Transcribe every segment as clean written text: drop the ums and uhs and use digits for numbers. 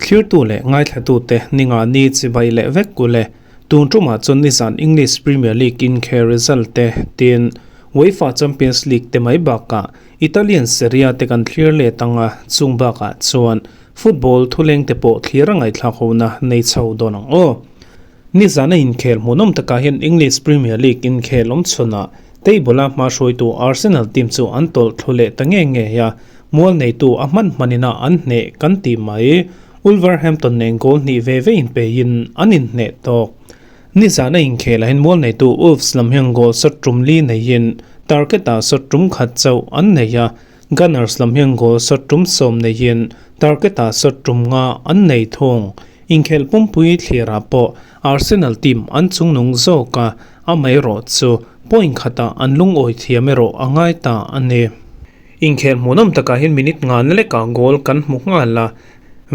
Thlirtu leh ngaithlatute ninga ni chibai leh vek kul e. Tun tumah chuan nizan English Premier League inkhel result te tin UEFA Champions League te mai bakah Italian Serie A te kan thlir let anga chung bakah chuan football thuleng te pawh thlir a ngaihthlak hona nei chho dawn ang aw. Nizan a inkhel hmuhnawm takah hian English Premier League inkhel awm chhunah table-a hma hruaitu Arsenal team chu an tawlh thlu leh ta nge nge a, mual neitu a hman hmanina an hneh kan tih mai. Wolverhampton nen goal hnih ve ve inpeiin an inhneh tawk. Nizan a inkhelah hian mual neitu Wolves lam hian goal shot tum li neiin target-ah shot tum khat chauh an nei a, Gunners lam hian goal shot tum sawm neiin target-ah shot tum nga an nei thung. Inkhelh pumpui thlirah pawh Arsenal team an chungnung zawk a, amaherawh chu point khatah an lungawi thiam erawh a ngai ta a ni. Inkhelh hmuhnawm takah hian minute nga na lekah goal kan hmu nghal a,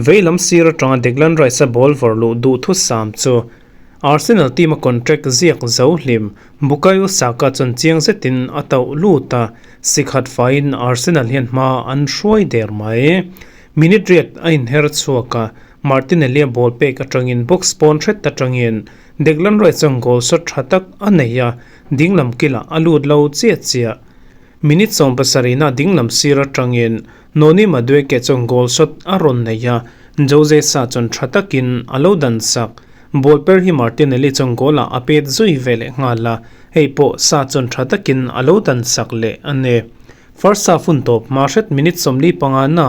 veilam sir atanga Declan Rice-a ball vawrh luh duh thusam chu Arsenal team a contract ziak zo hlim Bukayo Saka chuan chiang zetin a tauh lut a, sikhat faiin Arsenal hian hma an hruai der mai. Minute riat a inher chhuak a, Martinelli-a ball pek atangin box pawn hret atangin Declan Rice chuan goal shot tha tak a nei a, dinglam kilah a lut lo chiah chiah. Minute 70 na dinglam sir atangin Noni Madueke chuan goal shot a rawn nei a, Jose Sa chuan tha takin a lo dan sak. Ball per hi Martinelli chuan goal-ah a pet zui ve leh nghal a, hei pawh Sa chuan tha takin a lo dan sak leh a ni. First half hun tawp hma hret minute 45 na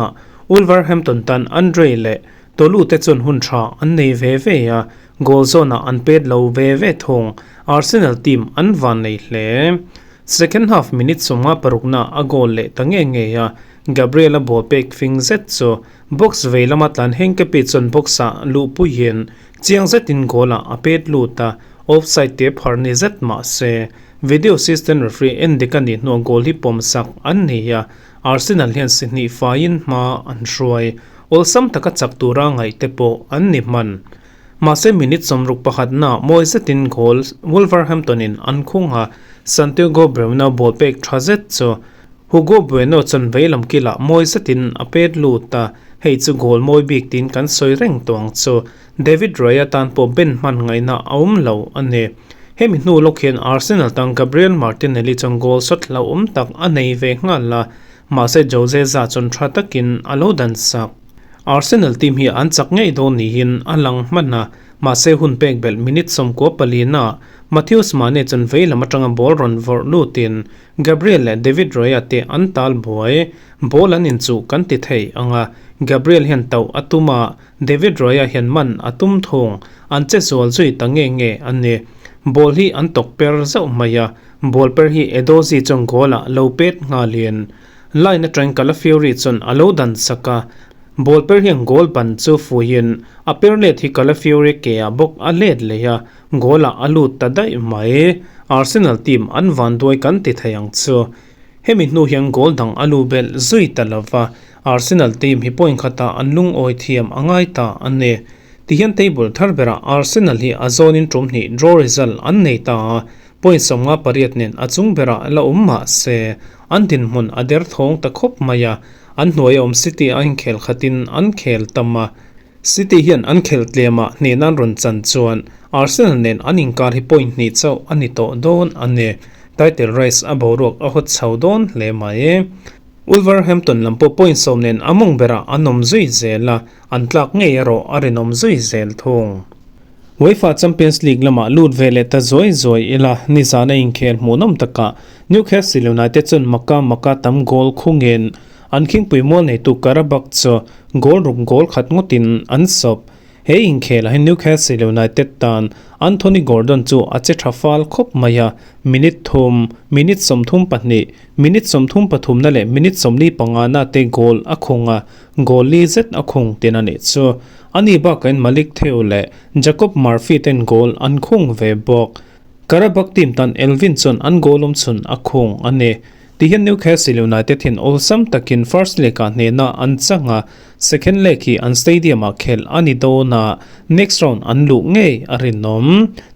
Wolverhampton tan Andre leh Tolu te chuan hun tha an nei ve ve a, goal zawnah an pet lo ve ve thung. Arsenal team an van nei hle. Second half minute 56 na a goal leh ta nge nge a, Gabriel-a ball pek fing zet chu box vei lama tlan Henkepi chuan box-ah luhpuiin chiang zetin goal-ah a pet lut a, offside te phar ni zet mah se Video assistant referee en dik a nih hnuah goal hi pawm sak an ni a, Arsenal hian si hnih faiin hma an hruai. Awlsam taka chak tura ngaih te pawh an ni hman. Mahse minute 61 na mawi zetin goal Wolverhampton in an khung a, Santiago Brewna ball pek tha zet chu Hugo Bueno chuan veilam kilah mawi zetin a pet lut a, hei chu goal mawi bik tiin kan sawi reng tawh ang chu. David Raya tan pawh ben hman ngaihna a awm lo a ni. Hemi hnu lawk hian Arsenal tan Gabriel Martinelli chuan goal shot hlauhawm tak a nei ve nghal a, mahse Jose Sa chuan tha takin a lo dan sak. Arsenal team hi an chak ngei dawn niin a lang hman a, mahse hun pek belh minute 14 na Matheus Mane chuan vei lam atanga ball rawn vawrh lutin Gabriel leh David Raya te an tal buai. Ball an inchuh kan ti thei ang a, Gabriel hian tauh a tum a, David Raya hian man a tum thung, an che zual zui ta nge nge a ni. Ball hi an tawk per zauh mai a, ball per hi Edozi chuan goal ah lo pet nghalin line atangin Calafiori chuan a lo dan sak a, ball per hian goal ban chu fuiin a per let hi Calafiori ke ah bawk a let leh a, goal ah a lut ta daih mai. Arsenal team an vanduai kan ti thei ang chu. Hemi hnu hian goal dang a lu belh zui ta lova, Arsenal team hi point khatah an lungawi thiam a ngai ta a ni. Tihian table thar berah Arsenal hi a zawnin tum hnih draw result an nei ta a, point 58 nen a chung berah la awm mah se, an dinhmun a derthawng ta khawp mai a, an hnuai a awm City a inkhel khatin an khel tam a. City hian an khel tlemah hnehna an rawn chan chuan Arsenal nen an inkar hi point hnih chauh a ni tawh dawn a ni. Title race a boruak a hawt chho dawn hle mai. Wolverhampton lam pawh point 10 nen a mawng berah an awm zui zel a, an tlak ngei erawh a rinawm zui zel thung. UEFA Champions League lamah lut ve leh ta zuai zuai ila, nizan a inkhel hmuhnawm takah Newcastle United chuan maka maka tam goal khungin an khingpui mual neitu Qarabag chu goal ruk goal khat ngawtin an sawp. He inkhelah hian Newcastle United tan Anthony Gordon chu a che tha fal khawp mai a, minute thum, minute 32, minute 33 na leh minute 45 na te goal a khung a, goal li zet a khung tin a nih chu. Ani bakain Malick Thiaw leh Jacob Murphy ten goal an khung ve bawk. Qarabag team tan Elvin chuan an goal awm chhun a khung a ni. Tihian Newcastle United hian awlsam takin first leg-ah hnehna an chang a, second leg hi an stadium-ah khelh a ni dawn a, next round an luh ngei a rinawm.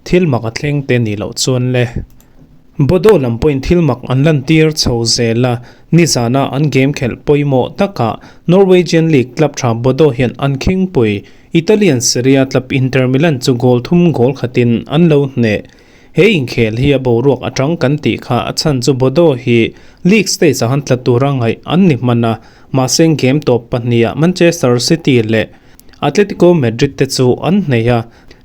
Thil mak a thleng te ni loh chuan le. Bodo lam pawhin thil mak an lantir chho zel a, nizana an game khelh pawimawh takah Norwegian League club tha Bodo hian an khingpui Italian Serie A club Inter Milan chu goal thum goal khatin an lo hneh. He inkhel hi a boruak atang kan tih kha a chhan chu Bodo hi league stage ah han tla tura ngaih an ni hman a, mahse game tawp pahniha Manchester City leh Atletico Madrid te chu an hneh a,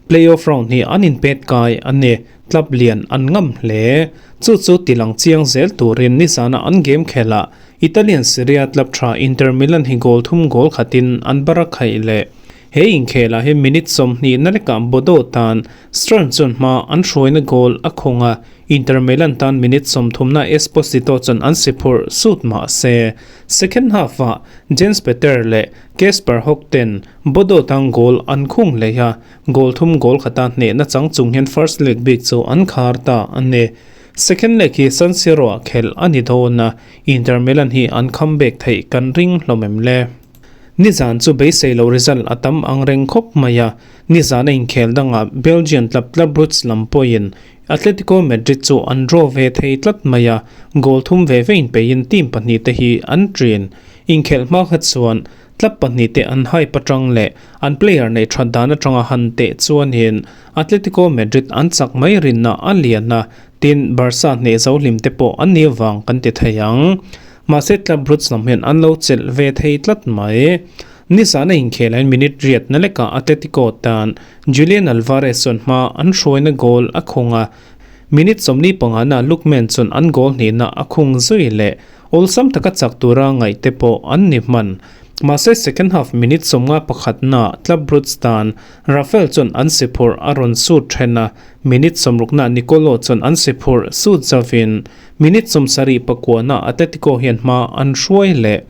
Playoff round hi an inpet kai a ni. Club lian an ngam hle. Chu chu tilang chiang zel turin nizana an game khelh ah Italian Serie A club tha Inter Milan hi goal thum goal khatin an bar a khaih leh. He inkhel ah hian minute 20 na lekah Bodo tan Stern chuan hma an hruaina goal a khawng a, Inter Milan tan minute 30 na Esposito chuan an si phurh sut mah se. Second half ah Jens Peter leh Kasper Hogh ten Bodo tan goal an khung hlei a, Goal thum goal khata hnehna chang chung hian first leg bik chu an khar ta a ni. Second leg hi San Siro ah khelh a ni dawn a, Inter Milan hi an comeback theih kan ring hlawm em le? Nizan chu beisei lo result a tam ang reng khawp mai a, nizan a inkhel dangah Belgian club Club Brugge lam pawhin Atletico Madrid chu an draw ve thei tlat mai a, goal thum ve ve inpeiin team pahnihte hi an ṭin. Inkhelh hma kha chuan Club pahnihte an hype atang leh an player neih that dan atanga han teh chuanin Atletico Madrid an chak mai rinna a lian a, tin Barca hneh zo hlim te pawh an ni vang kan ti thei ang. Mahse Club Brugge lam hian an lo chelh ve thei tlat mai. Nizan a inkhel ain minute riat na lekah Atletico tan Julian Alvarez chuan hma an hruaina goal a khung a, minute 45 na Lookman chuan an goal hnihna a khung zui leh. Awlsam taka chak tura ngaihte pawh an ni hman. Mahse second half minute 51 na Club Brugge tan Rafael chuan an si phurh a rawn sut then a, minute 60 na Nicolo chuan an si phurh sut zavin minute 79 na Atletico hian hma an hruai leh.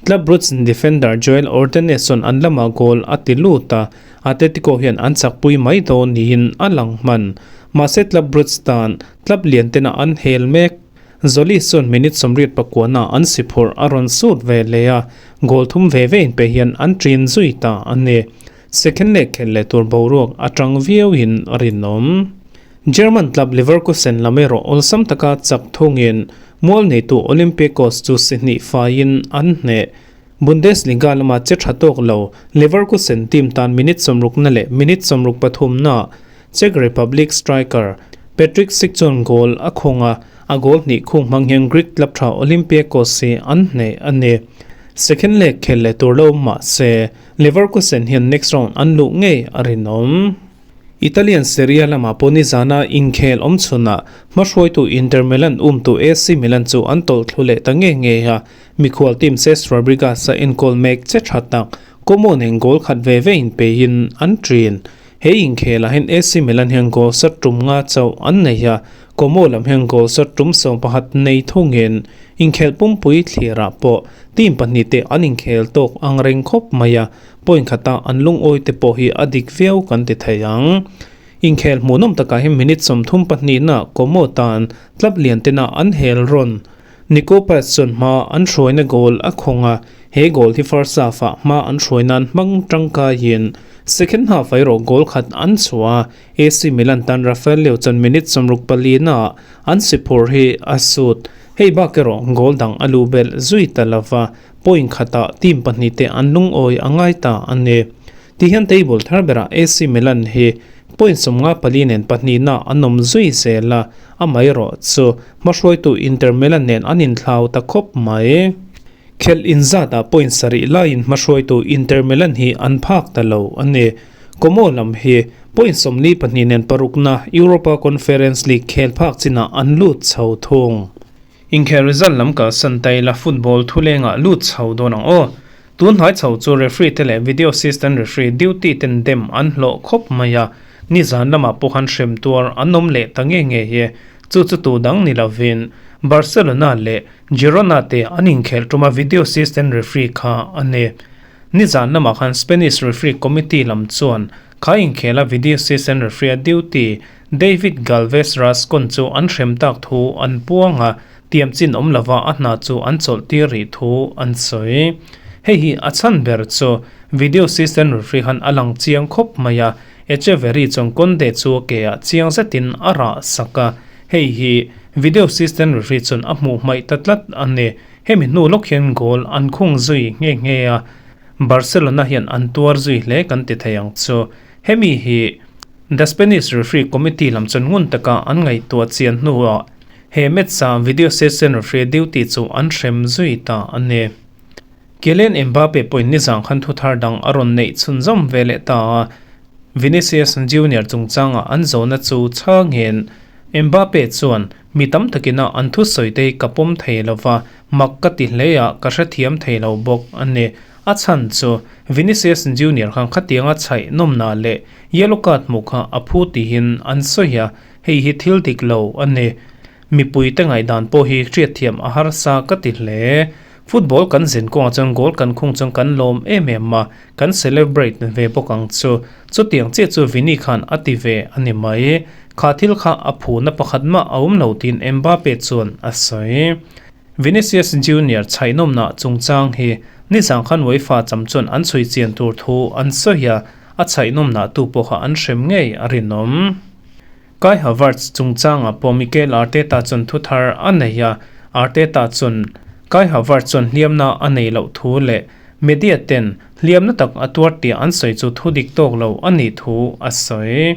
Club Brugge defender Joel Ordenez chuan an lamah goal a ti lut a, Atletico hian an chakpui mai dawn niin a lang hman. Mahse Club Brugge tan club lian tena an hel mek. Zoli chuan minute 89 ah an si phurh a rawn sut ve leh a, goal thum ve ve inpe hian an ṭin zui ta a ni. Second leg khelh leh tur boruak a ṭang viauin a rinawm. German club Leverkusen lam erawh awlsam taka chak thungin mual neitu Olympiakos chu si hnih faiin an hneh. Bundesliga lama che ṭha tawk lo Leverkusen team tan minute 60 na leh minute 63 na Czech Republic striker Patrik Schick chuan goal a khung a, a goal hnih khung hmang hian Greek club tha Olympiakos hi an hneh a ni. Second leg khel leh tur lo mah se Leverkusen hian next round an luh ngei a rinawm. Italian Serie A lamah pawh nizana inkhel awm chhunah hmahruaitu Inter Milan umtu AC Milan chu an tawlh thlu leh ta nge nge a, mikhual team Cesc Fabregas a enkawl mek che tha tak Como nen goal khat ve ve inpeiin an ṭin. He inkhelah hian AC Milan hian goal sat tum nga chauh an nei a, Como lam hian goal sat tum 11 nei thungin inkhelh pumpui thlirah pawh team pahnih te an inkhel tawk ang reng khawp mai a, point khata an lungawi te pawh hi a dik viau kan ti thei ang. Inkhel hmuhnawm takah hian minute 32 na Como tan club lian tena an hel rawn. Nico Paz chuan hma an hruaina goal a khawng a, he goal hi first half ah hma an hruai nan hmang tangkaiin second half ah erawh goal khat an chhuah a, AC Milan tan Rafael Leao chuan minute 64 na ah an si phur hi a sut. Hei bak erawh goal dang a luh belh zui ta lova, point khatah team pahnih te an lungawi a ngai ta a ni. Tihian table thar berah AC Milan hi point 54 nen pahnihna an awm zui zel a, amaherawh chu hmahruaitu Inter Milan nen an inthlau ta khawp mai. Khelh inzatah point sarih laiin hmahruaitu Inter Milan hi an phak ta lo a ni. Como lam hi point 42 nen parukna Europa Conference League khel phak chinah an lut chho thung. Inkhel result lam kalsan ta ila football thulengah lut chho dawn ang aw. Tun hnai chho chu referee te leh video assistant referee duty ten dem an hlawh khawp mai a, nizan lamah pawh khan hrem tuar an awm leh ta nge nge hi. Chu chu tu dang ni lovin Barcelona leh Girona te an inkhelh tuma video assistant referee kha a ni. Nizan lamah khan Spanish referee committee lam chuan kha inkhela video assistant referee a duty David Galvez Rascon chu an hrem tak thu an puang a, tiam chin awm lova a hna chu an chawlh tir rih thu an sawi. Hei hi a chhan ber chu video assistant referee khan a lang chiang khawp mai a, Echeverri chuan Conde chu a ke ah chiang zetin a rah sak a, hei hi Video assistant referee chuan a hmuh hmaih ta tlat a ni. Hemi hnu lawk hian goal an khung zui nghe nghe a, Barcelona hian an tuar zui hle kan ti thei ang chu. Hemi hi The Spanish referee committee lam chuan ngun taka an ngaihtuah chian hnuah he match-a video assistant referee duty chu an hrem zui ta a ni. Kylian Mbappe pawhin nizang khan thu thar dang a rawn neih chhunzawm ve leh ta a, Vinicius Junior chungchanga an zawhna chu chhangin Mbappe chuan, Mi tam takina an thusawi te hi ka pawm thei lo va, mak ka ti hle a, ka hrethiam thei lo bawk a ni. A chhan chu Vinicius Junior khan khatianga chhaih nawmna leh yellow card hmuh kha a phu tihin an sawi a, hei hi thil dik lo a ni. Mipuite ngaihdan pawh hi hriatthiam a harsa ka ti hle. Football kan zin kawngah chuan goal kan khung chuan kan lawm em em a, kan celebrate ve bawk ang chu. Chutiang chiah chu Vini khan a ti ve a ni mai. Kha thil kha a phuna pakhat mah a awm lo tiin Mbappe chuan a sawi. Vinicius Junior chhaihnawmna chungchang hi nizang khan UEFA cham chuan an chhui chian tur thu an sawi a, a chhaihnawmna tu pawh kha an hrem ngei a rinawm. Kai Havertz chungchangah pawh Mikel Arteta chuan thu thar a nei a, Arteta chuan Kai Havertz chuan hliamna a nei loh thu leh media ten hliamna tak a tuar tih an sawi chu thu dik tawk lo a nih thu a sawi.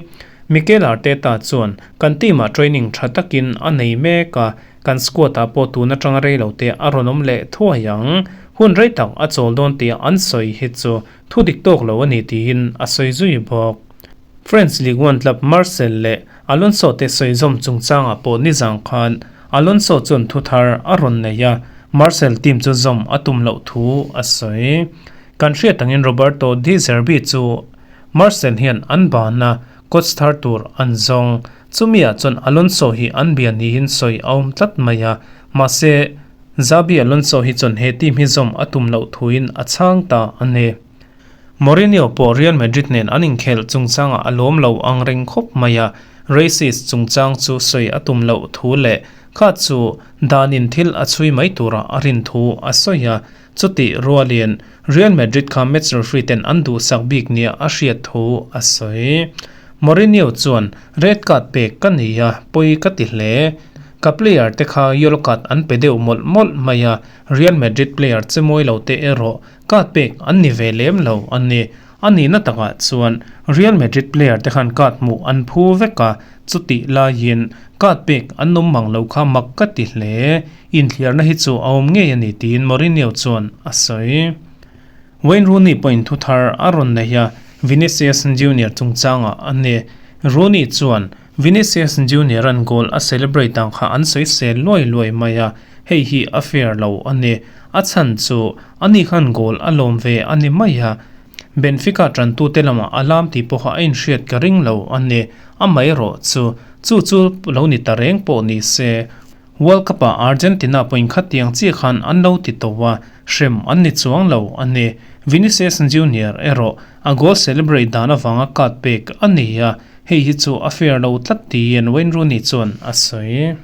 Mikel Arteta chuan kan team ah training tha takin a nei mek a, kan squad ah pawh tun atanga rei lo te a rawn awm leh thuai ang. Hun rei tak a chawl dawn tih an sawi hi chu thu dik tawk lo a ni tiin a sawi zui bawk. French Ligue 1 club Marseille leh Alonso te sawizawm chungchangah pawh nizang khan Alonso chuan thu thar a rawn nei a, Marseille team chu zawm a tum loh thu a sawi. Kan hriat angin Roberto De Zerbi chu Marseille hian an ban a, coach thar tur an zawng. Chumiah chuan Alonso hi an bia niin sawi a awm tlat mai a, mahse Xabi Alonso hi chuan he team hi zawm a tum loh thuin a chhang ta a ni. Mourinho pawh Real Madrid nen an inkhelh chungchangah a lawm lo ang reng khawp mai a, racist chungchang chu sawi a tum loh thu leh kha chu danin thil a chhui mai tura a rin thu a sawi a, chutih rualin Real Madrid kha match referee ten an duhsak bik nia a hriat thu a sawi. Mourinho chuan, Red card pek ka nei a, pawi ka ti hle. Ka player te kha yellow card an pe deuh mawlh mawlh mai a, Real Madrid player che mawi lo te erawh Card pek an ni ve lem lo a ni. A nihna takah chuan Real Madrid player te khan card hmuh an phu vek a, chutih laiin card pek an awm mang lo kha mak ka ti hle. Inthliarna hi chu a awm ngei a ni tiin Mourinho chuan a sawi. Wayne Rooney pawhin thu thar a rawn nei a, Vinicius Junior chungchangah a ni. Rooney chuan Vinicius Junior-a'n goal a celebrate ang kha an sawisel luai luai mai a, hei hi a fair lo a ni. A chhan chu ani khan goal a lawm ve a ni mai a, Benfica tantute lamah a lam tih pawha a inhriat ka ring lo a ni. Amaherawh chu, chu chu lo ni ta reng pawh ni se, World Cup-ah Argentina pawhin khatiang chiah khan an lo ti tawh a, hrem an ni chuang lo a ni. Vinicius Junior erawh a goal celebrate dan avanga card pek a ni a, Hei hi chu a fair lo tlat tiin Wayne Rooney chuan a sawi.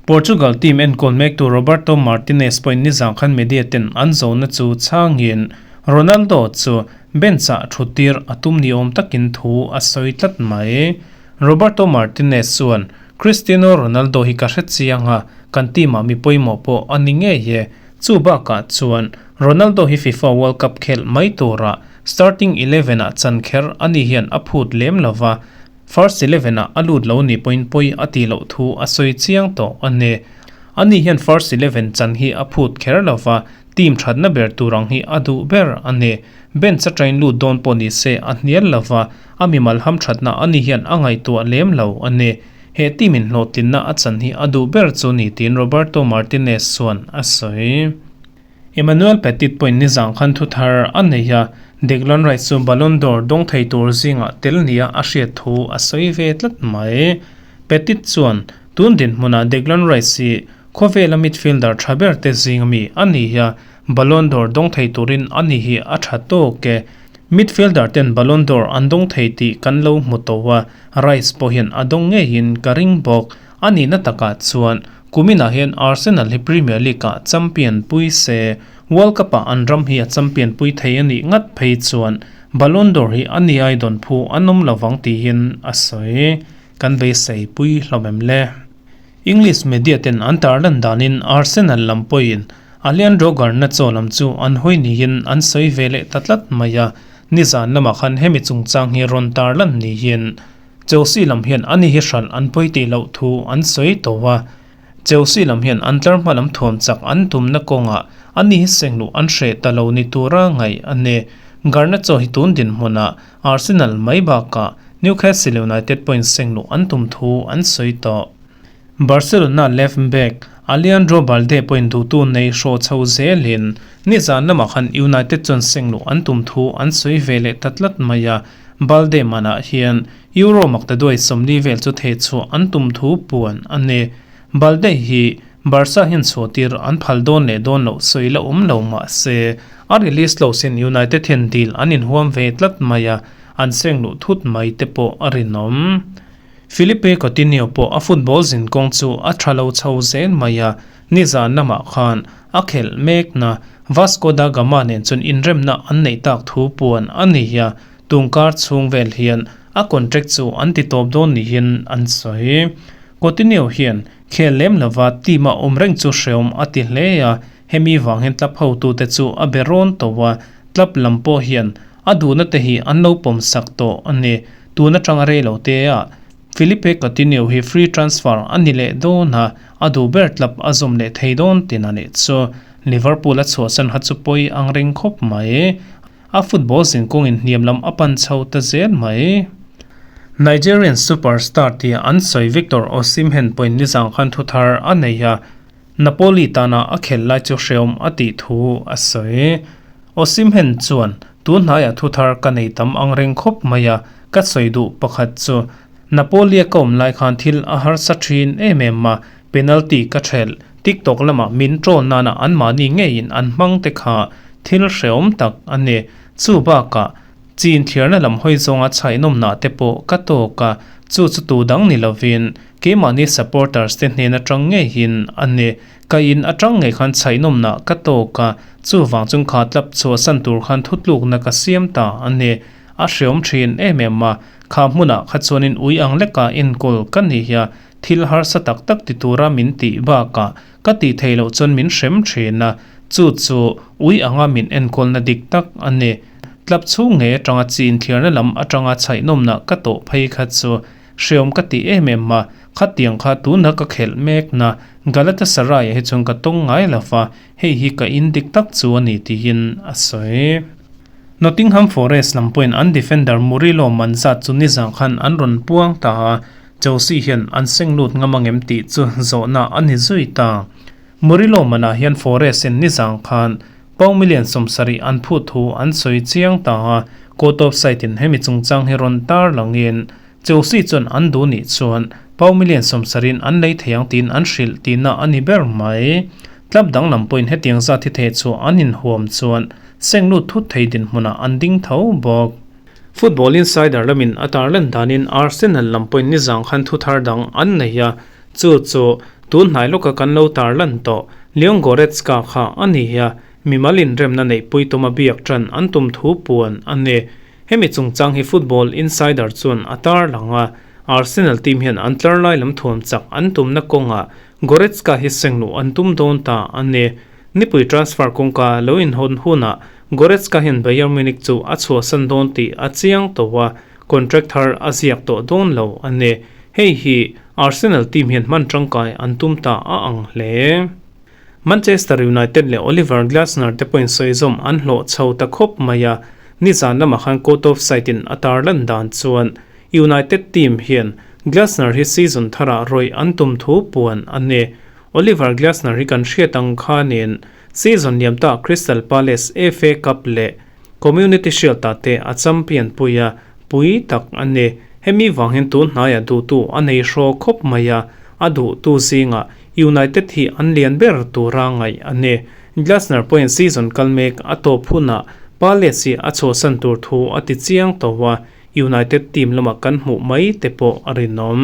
Portugal team enkawl mektu Roberto Martinez pawhin nizang khan media ten an zawhna chu chhangin Ronaldo chu bench-ah thuttir a tum ni awm takin thu a sawi tlat mai. Roberto Martinez chuan, Cristiano Ronaldo hi ka hre chiang a, kan team-ah mi pawimawh pawh a ni ngei e. Chu bakah chuan Ronaldo hi FIFA World Cup khelh mai turah Starting eleven ah chan kher a ni hian a phut lem lo va, first eleven ah a lut lo ni pawhin pawi a tih loh thu a sawi chiang tawh a ni. A ni hian first eleven chan hi a phut kher lo va, team thatna ber tur ang hi a duh ber a ni. Bench a train lut dawn pawh ni se a hnial lo va, a mimal ham thatna a ni hian a ngaihtuah lem lo a ni. He team in hlawhtlinna a chan hi a duh ber chu ni tiin Roberto Martinez chuan a sawi. Emmanuel Petit pawhin nizang khan thu thar a nei a, Declan Rice chu Ballon d'Or dawng thei tur zingah tel nia a hriat thu a sawi ve tlat mai. Petit chuan, Tun dinhmunah Declan Rice hi khawvela midfielder tha ber te zing ami a ni a, Ballon d'Or dawng thei turin a ni hi a tha tawk e. Midfielder ten Ballon d'Or an dawng thei tih kan lo hmu tawh a, Rice pawh hian a dawng ngeiin ka ring bawk. A nihna takah chuan kuminah hian Arsenal hi Premier League-ah champion pui se, World Cup-ah an ram hi a champion pui thei a nih ngat phei chuan Ballon d'Or hi a ni ai dawn phu an awm lovang tiin a sawi. Kan beisei pui hlawm em le? English media ten an tarlan danin Arsenal lam pawhin Alejandro Garnacho lam chu an hawi niin an sawi ve leh ta tlat mai a, nizan lamah khan hemi chungchang hi rawn tarlan niin Chelsea lam hian ani hi hralh an pawi tih loh thu an sawi tawh a. Chelsea lam hian an tlar hma lam thuam chak an tumna kawngah ani hi sengluh an hreh ta lo ni tura ngaih a ni. Garnacho hi tun dinhmunah Arsenal mai bakah Newcastle United pawhin sengluh an tum thu an sawi tawh. Barcelona left back Alejandro Balde pawhin duhtu nei hrawh chho zelin nizan lamah khan United chuan sengluh an tum thu an sawi ve leh ta tlat mai a. Balde manah hian Euro maktaduai 40 vel chu thehchhuah an tum thu puan a ni. Balde hi Barca hian chhuahtir an phal dawn leh dawn loh sawi la awm lo mah se, a release clause hian United hian deal an inhuam ve tlat mai a, an seng luh thut mai te pawh a rinawm. Filipe Coutinho pawh a football zinkawng chu a tha lo chho zel mai a, nizan lamah khan a khelh mekna Vasco da Gama nen chuan inremna an neih tak thu puan a ni a, tungkar chhung vel hian a contract chu an ti tawp dawn niin an sawi. Coutinho hian Khel lem lova team a awm reng chu hreawm a ti hle a, hemi vang hian club hotute chu a be rawn tawh a, club lam pawh hian a duhna te hi an lo pawm sak tawh a ni. Tun atanga rei lo te ah Filipe Coutinho hi free transfer a ni leh dawn a, a duh ber club a zawm leh thei dawn tin a nih chu. Liverpool a chhuahsan ha chu pawi ang reng khawp mai. A football zinkawngin hniam lam a pan chho ta zel mai. Nigerian superstar tia an sawi Victor Osimhen pawhin nizang khan thu thar a nei a, Napoli tana a khel lai chu hreawm a tih thu a sawi. Osimhen chuan, Tun hnaiah thu thar ka nei tam ang reng khawp mai a, ka sawi duh pakhat chu Napoli-a ka awm lai khan thil a harsa thin em em a, penalty ka thelh, TikTok lamah min troll nana anmahni ngeiin an hmang te kha thil hreawm tak a ni. Chu bakah, chin thliarna lam hawi zawnga chhaihnawmnah te pawh ka tawk a, chu chu tu dang ni lovin keimahni supporters te hnen atang ngeihin a ni. Ka in atang ngei khan chhaihnawmnah ka tawk a, chuvang chung kha tlap chhuahsan tur khan thutlukna ka siam ta a ni. A hreawm thin em em a, kha hmunah kha chuanin ui ang leka enkawl ka ni a, thil harsa tak tak ti tura min tih bakah ka tih theih loh chuan min hrem thin a, chu chu ui anga min enkawlna dik tak a ni. Tlap chhung ngei atanga chin thliarna lam atanga chhaihnawmna ka tawh phei kha chu hreawm ka ti em em a, khatiang kha tuna ka khelh mekna Galatasaray-ah hi chuan ka tawng ngai lo va, hei hi ka in dik tak chu a ni tiin a sawi. Nottingham Forest lam pawhin an defender Murillo man zat chu nizan khan an rawn puang ta a, Chelsea hian an seng lut ngam angem tih chu zawhna a ni zui ta. Murillo manah hian Forest in nizan khan pound million 70 an phut thu an sawi chiang ta a, court of side in hemi chungchang hi rawn tar langin Chelsea chuan an duh nih chuan pound million 70 in an lei thei ang tiin an hrilh tihna a ni ber mai. Club danglam pawhin hetiang zat hi theh chhuah an inhuam chuan Seng lut thut thei dinhmunah an ding tho bawk. Football Insider lamin a tarlan danin Arsenal lam pawhin nizang khan thu thar dang an nei a, chu chu tun hnai lawka kan lo tarlan tawh Leon Goretzka kha a ni a, mimal inremna neihpui tuma biak tan an tum thu puan a ni. Hemi chungchang hi Football Insider chuan a tarlang a, Arsenal team hian an tlar lai lam thuam chak an tumna kawngah Goretzka hi seng luh an tum dawn ta a ni. Nipui transfer kawngka lo inhawn hunah Goretzka hian Bayern Munich chu a chhuahsan dawn tih a chiang tawh a, contract thar a ziak tawh dawn lo a ni. Hei hi Arsenal team hian hman tangkai an tum ta a ang hle. Manchester United leh Oliver Glasner te pawhin sawizawm an hlawh chho ta khawp mai a, nizan lamah khan court of side in a tarlan dan chuan United team hian Glasner hi season tharah rawih an tum thu puan a ni. Oliver Glasner hi kan hriat ang khanin season liam ta Crystal Palace FA Cup leh Community Shield ah te a champion pui a, pui tak a ni. Hemi vang hian tun hnaiah duhtu a nei hraw khawp mai a, a duhtu zingah United hi an lian ber tura ngaih a ni. Glasner pawhin season kal mek a tawp hunah Palace hi a chhuahsan tur thu a ti chiang tawh a, United team lamah kan hmuh mai te pawh a rinawm.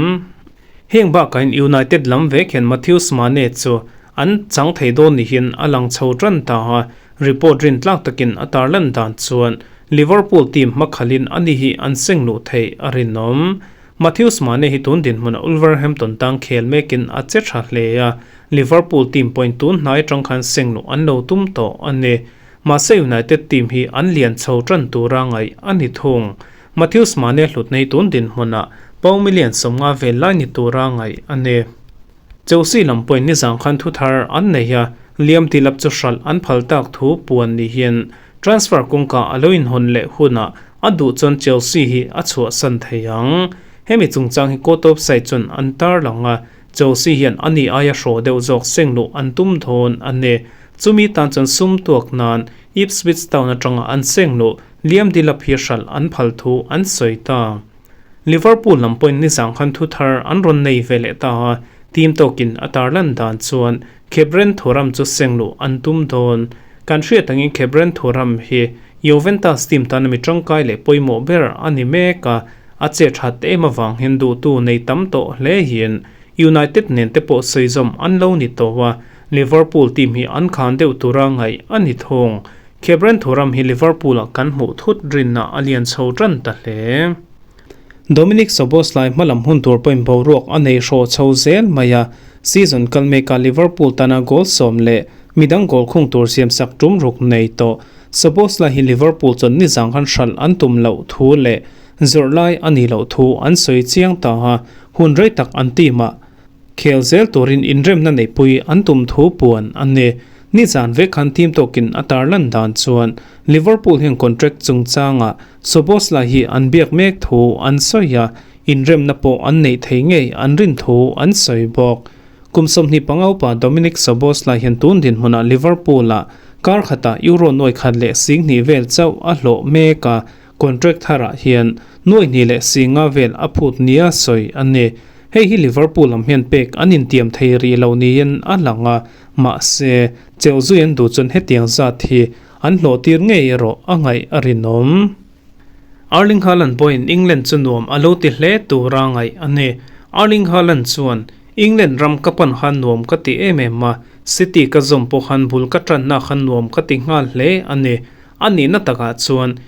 Heng bakah hian United lam vek hian Matheus Mane chu an chang thei dawn niin a lang chho tan ta a, report rin tlak takin a tarlan dan chuan Liverpool team hmakhalin ani hi an seng luh theih a rinawm. Matheus Mane hi tun dinhmunah Wolverhampton tang khel mekin a che tha hle a, Liverpool team pawhin tun hnai atang khan seng luh an lo tum tawh a ni. Mahse United team hi an lian chho tan tura ngaih a ni thung. Matheus Mane hlutna hi tun dinhmunah pau million 50 vel lai ni tura ngaih a ni. Chelsea lam pawhin nizan khan thu thar an nei a, Liam Delap chu hralh an phal tak thu puan ni hian transfer kawngka a lo inhawn leh hunah a duh chuan Chelsea hi a chhuahsan thei ang. Hemi chungchang hi court of side chuan an tarlang a, Chelsea hian a ni aia hraw deuh zawk seng luh an tum dawn a ni. Chumi tan chuan sum tuak nan Ipswich Town atanga an seng luh Liam Delap hi hralh an phal thu an sawi ta. Liverpool lam pawhin nizang khan thu thar an rawn nei ve leh ta a, team tawkin a tarlan dan chuan Khebren Thuram chu seng luh an tum dawn. Kan hriat angin Khebren Thuram hi Juventus team tana mi tangkai leh pawimawh ber a ni mek a, a che that em avang hian duhtu nei tam tawh hle hian United nen te pawh sawizawm an lo ni tawh a, Liverpool team hi an khan deuh tura ngaih a ni thung. Khebren Thuram hi Liverpool-ah kan hmuh thut rinna a lian chho tan ta hle. Dominic Szoboszlai hmalam hun tur pawhin boruak a nei hraw chho zel mai a, season kal mekah Liverpool tana goal 10 leh midang goal khung tur siamsak tum ruk nei tawh. Szoboszlai hi Liverpool chuan nizang khan hralh an tum loh thu leh zawrh lai a nih loh thu an sawi chiang ta a, hun rei tak an team-ah Khel zel turin inremna neihpui an tum thu puan a ni. Nizan vek khan team tawkin a tarlan dan chuan Liverpool hian contract chungchangah Szoboszlai hi an biak mek thu an sawi a, inremna pawh an neih thei ngei an rin thu an sawi bawk. Kum 25 upa Dominic Szoboszlai hian tun dinhmunah Liverpool-ah kar khatah Euro 1,200 vel chauh a hlawh mek a, Contract tharah hian 2,500 vel a phut nia sawi a ni. Hei hi Liverpool lam hian pek an intiam thei rih lo niin a lang a, mahse, Chelsea an duh chuan hetiang zat hi an hlawhtir ngei erawh a ngaih a rinawm. Erling Haaland pawhin England chu nuam a lo ti hle tura ngaih a ni. Erling Haaland chuan, England ram ka pan khan nuam ka ti em em a, City ka zawm pawh khan bul ka tanna khan nuam ka ti nghal hle a ni. A nihna takah chuan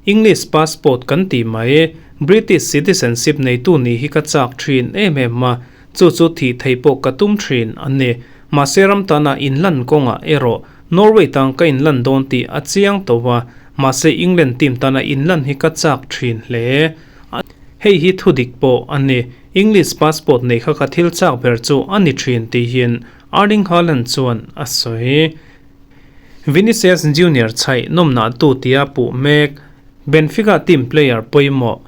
English passport kan tih mai, British citizenship neitu nih hi ka chak thin em em a, chu chu thih theih pawh ka tum thin a ni. Mahse ram tana inlan kawngah erawh Norway tang ka inlan dawn tih a chiang tawh a, mahse England team tana inlan hi ka chak thin hle. Hei hi thudik pawh a ni, English passport nei kha ka thil chak ber chu a ni thin tihin Erling Haaland chuan a sawi. Vinicius Junior chhaih nawmnah tu tia puh mek. Benfica team player pawimawh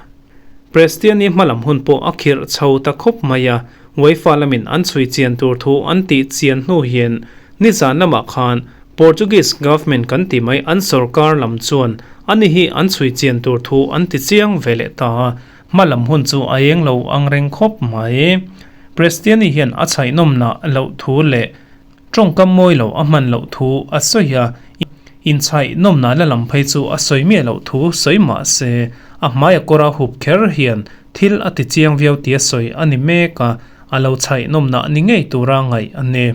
Prestianni hmalam hun pawh a khirh chho ta khawp mai a, UEFA lamin an chhui chian tur thu an tih chian hnu hian nizan lamah khan Portuguese government kan ti mai an sorkar lam chuan ani hi an chhui chian tur thu an ti chiang ve leh ta a, hmalam hun chu a eng lo ang reng khawp mai. Prestianni hian a chhaih nawmnah loh thu leh Tawngkam mawi lo a hman loh thu a sawi a, inchhaih nawmna la lam phei chu a sawi miah loh thu sawi mah se, a hmaia kawra hup kher hian thil a ti chiang viau tia sawi a ni mek a, a lo chhaih nawmna ni ngei tura ngaih a ni.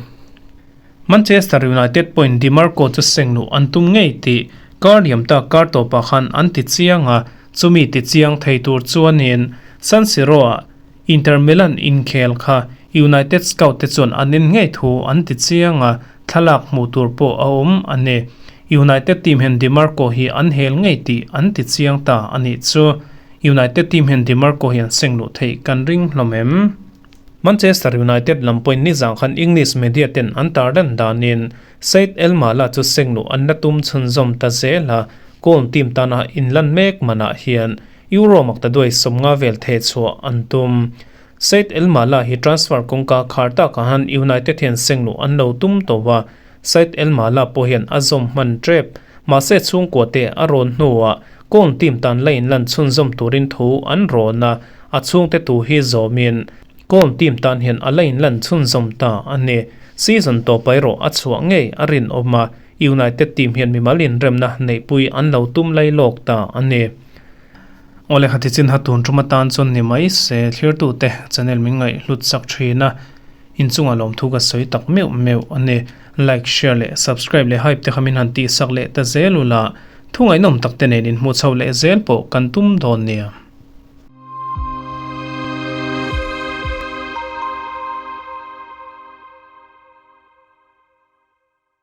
Manchester United pawhin Di Marco chu seng luh an tum ngei tih kar liam tak kar tawpah khan an ti chiang a, chumi ti chiang thei tur chuanin San Siro-ah Inter Milan inkhel kha United scout te chuan an en ngei thu an ti chiang a, thlalak hmuh tur pawh a awm a ni. United team hian Dimarco hi an hel ngei tih an ti chiang ta a nih chu. United team hian Dimarco hi an seng luh theih kan ring hlawm em? Manchester United lam pawhin nizang khan English media ten an tarlan danin Said El Mala chu seng luh an la tum chhunzawm ta zel a, Coln team tana inlan mek manah hian Euro maktaduai 50 vel theh chhuah an tum. Said El Mala hi transfer kawngka khar takah han United hian seng luh an lo tum tawh a, Said El Mala pawh hian a zawm hman tep. Mahse chhungkua te a rawn hnuah Coln team tan la inlan chhunzawm turin thu an rawn a, a chhungte tu hi zawmin Coln team tan hian a la inlan chhunzawm ta a ni. Season tawpa erawh a chhuah ngei a rinawm a, United team hian mimal inremna neihpui an lo tum lai lawk ta a ni. Awle khati chin ha tun tum atan chuan ni mai se thlirtute channel min ngaih hlut sak thin a, inchungah lawmthu ka sawi tak meuh meuh a ni. Like, share leh subscribe leh hype te kha min han tihsak leh ta zel ula, thu ngaihnawm tak te nen inhmuh chho leh zel pawh kan tum dawn nia.